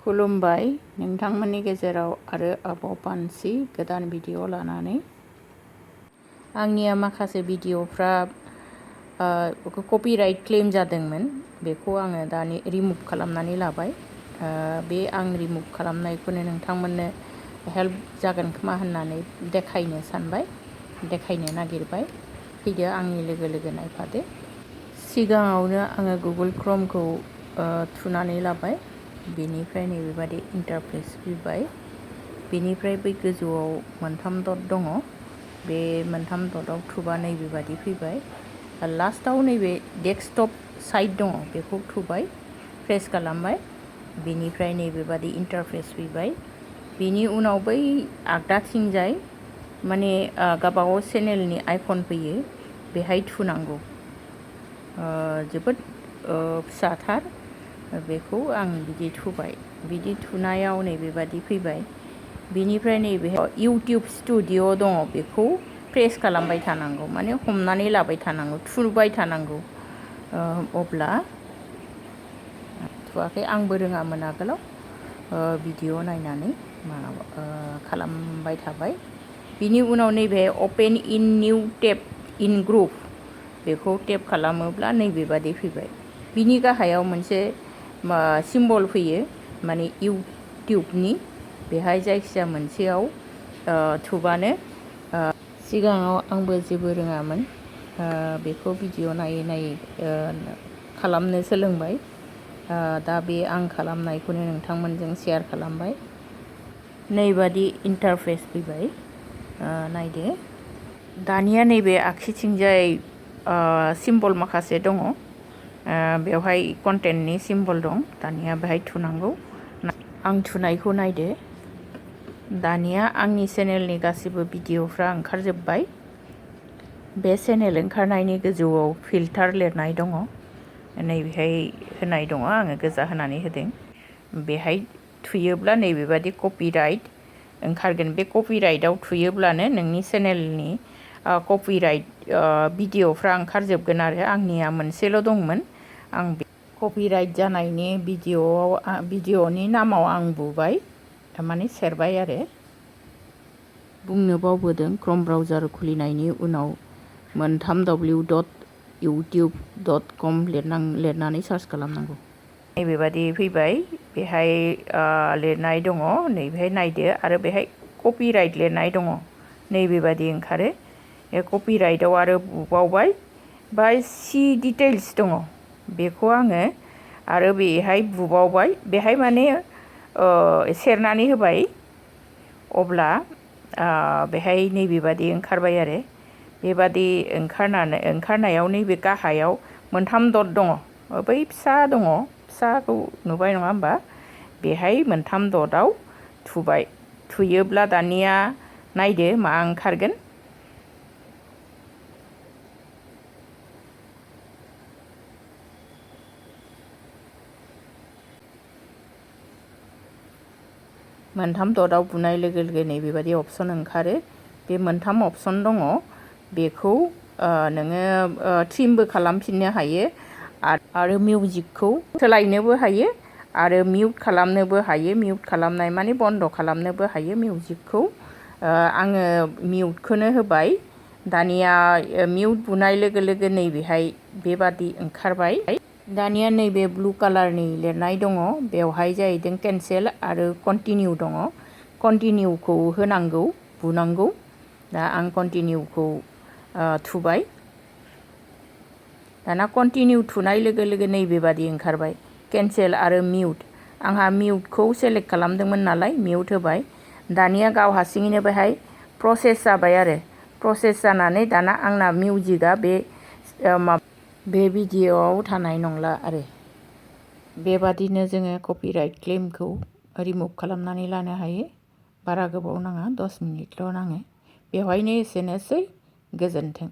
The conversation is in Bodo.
खुलुमबाय नोंथांमोननि गेजेराव आरो आब' पानसि गोदान भिडिअ लानानै आंनिया माखासे भिडिअफ्रा कपिराइट क्लेम जादोंमोन बेखौ आङो दानि रिमुभ खालामनानै लाबाय बे आं रिमुभ खालामनायखौनो नोंथांमोननो हेल्प जागोन खोमा होननानै देखायनो सानबाय देखायनो नागिरबाय फैदो आंनि लोगो लोगो नायफादो सिगाङावनो आङो गुगोल क्रोमखौ थुनानै लाबाय बेनिफ्राय नैबेबादि इन्टारफेस फैबाय बेनिफ्राय बै गोजौआव मोनथाम डट दङ बे मोनथाम डटआव थुबा नैबेबादि फैबाय लास्टआव नैबे डेस्कटप साइट दङ बेखौ थुबाय प्रेस खालामबाय बेनिफ्राय नैबेबादि इन्टारफेस फैबाय बेनि उनाव बै आगदाथिंजाय माने गावबागाव चेनेलनि आइकन फैयो बेहाय थुनांगौ जोबोद फिसाथार बेखौ आं बिदि थुबाय बिदि थुनायाव नैबेबादि फैबाय बिनिफ्राय नैबे इउटिउब स्टुडिअ दङ बेखौ प्रेस खालामबाय थानांगौ माने हमनानै लाबाय थानांगौ थुबाय थानांगौ अब्ला थुवाखै आंबो रोङामोन आगोलाव भिडिअ नायनानै खालामबाय थाबाय बिनि उनाव नैबे अपेन इन निउ टेब इन ग्रुप बेखौ टेप खालामोब्ला नैबेबादि फैबाय बिनि गाहायाव मोनसे सिम्बल फैयो माने इउटिउबनि बेहाय जायखिजाया मोनसेयाव थुबानो सिगाङाव आंबो जेबो रोङामोन बेखौ भिडिअ नायै नायै खालामनो सोलोंबाय दा बे आं खालामनायखौनो नोंथांमोनजों शेयार खालामबाय नैबादि इन्टारफेस फैबाय नायदो दानिया नैबे आगसिथिंजाय सिम्बल माखासे दङ बेवहाय कन्टेन्टनि सिम्बल दं दानिया बेहाय थुनांगौ आं थुनायखौ नायदो दानिया आंनि चेनेलनि गासिबो भिडिअफ्रा ओंखारजोब्बाय बे चेनेल ओंखारनायनि गोजौआव फिल्टार लिरनाय दङ नैबेहाय होनाय दङ आङो गोजा होनानै होदों बेहाय थुयोब्ला नैबेबादि कपिराइट ओंखारगोन बे कपिराइटआव थुयोब्लानो नोंनि चेनेलनि कपिराइट भिडिअफ्रा ओंखारजोबगोन आरो आंनिया मोनसेल' दंमोन आं कपिराइट जानायनि भिडिअनि नामाव आं बुबाय थारमाने सेरबाय आरो बुंनो बावबोदों क्रोम ब्राउजार खुलिनायनि उनाव www.youtube.com लिरनानै सार्च खालामनांगौ नैबेबादि फैबाय बेहाय लिरनाय दङ नैबेहाय नायदो आरो बेहाय कपिराइट लिरनाय दङ नैबेबादि ओंखारो कपिराइटआव आरो बुबावबाय बा सि डिटेल्स दङ बेखौ आङो आरो बेहाय बुबावबाय बेहाय माने सेरनानै होबाय अब्ला बेहाय नैबेबादि ओंखारबाय आरो बेबादि ओंखारनायाव नैबे गाहायाव मोनथाम डट दङ बै फिसा दङ फिसाखौ नुबाय नङा होमबा बेहाय मोनथाम डटआव थुबाय थुयोब्ला दानिया नायदो मा ओंखारगोन मोनथाम डटआव बुनाय लोगो लोगो नैबेबादि अपसन ओंखारो बे मोनथाम अपसन दङ बेखौ नोङो ट्रिमबो खालामफिननो हायो आरो मिउजिकखौ सोलायनोबो हायो आरो मिउट खालामनोबो हायो मिउट खालामनाय माने बन्द खालामनोबो हायो मिउजिकखौ आङो मिउटखौनो होबाय दानिया मिउट बुनाय लोगो लोगो नैबेहाय बेबादि ओंखारबाय दानिया नैबे ब्लु कालारनि लिरनाय दङ बेवहाय जाहैदों केन्सेल आरो कन्टिनिउ दङ कन्टिनिउखौ होनांगौ बुनांगौ दा आं कन्टिनिउखौ थुबाय दाना कन्टिनिउ थुनाय लोगो लोगो नैबेबादि ओंखारबाय केन्सेल आरो मिउट आंहा मिउटखौ सेलेक्ट खालामदोंमोन नालाय मिउट होबाय दानिया गाव हारसिङैनो बेहाय प्रसेस जाबाय आरो प्रसेस जानानै दाना आंना मिउजिकआ बे भिडिअआव थानाय नंला आरो बेबादिनो जोङो कपिराइट क्लेमखौ रिमुभ खालामनानै लानो हायो बारा गोबाव नाङा 10 मिनिटल' नाङो बेवहायनो एसेनोसै गोजोन्थों।